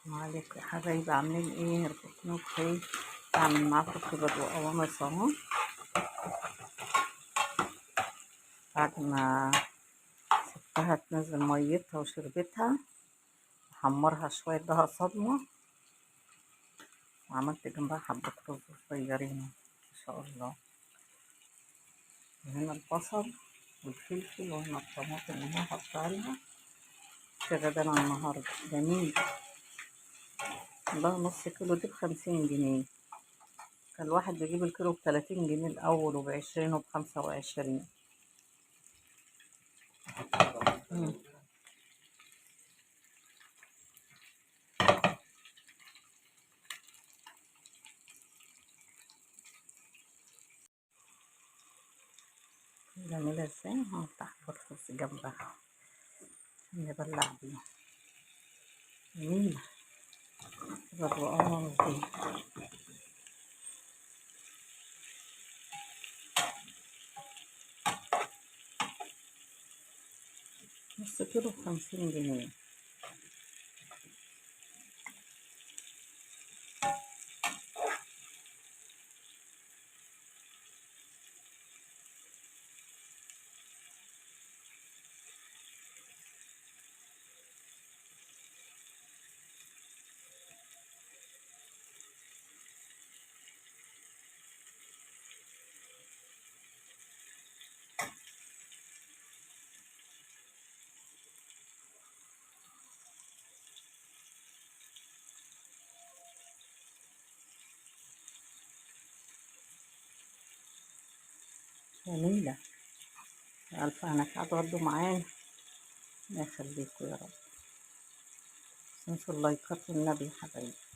وعليكم يا حبايبي، عاملين ايه؟ رب تكونوا بخير. بعمل معاكم كبد وقوانص اهو. بعد ما سبتها تنزل ميتها وشربتها، حمرها شوية اداها صدمة، وعملت جنبها حبه رز صغيرين ما شاء الله. وهنا البصل والفلفل، وهنا الطماطم اللي انا حاطاها لها في غدانا النهارده. جميل والله. نص كيلو دي ب50 جنيه. كان الواحد بيجيب الكيلو ب30 جنيه الأول، وب20 وب25. جميلة ازاي. هفتح بطاطس جنبها نبلع بيها. جميلة القوانص دي. نص كيلو ب50 جنيه. جميلة. ألف هنا. هتغدوا معانا، الله يخليكوا يا رب. تنسوا اللايكات والنبي يا حبايبي.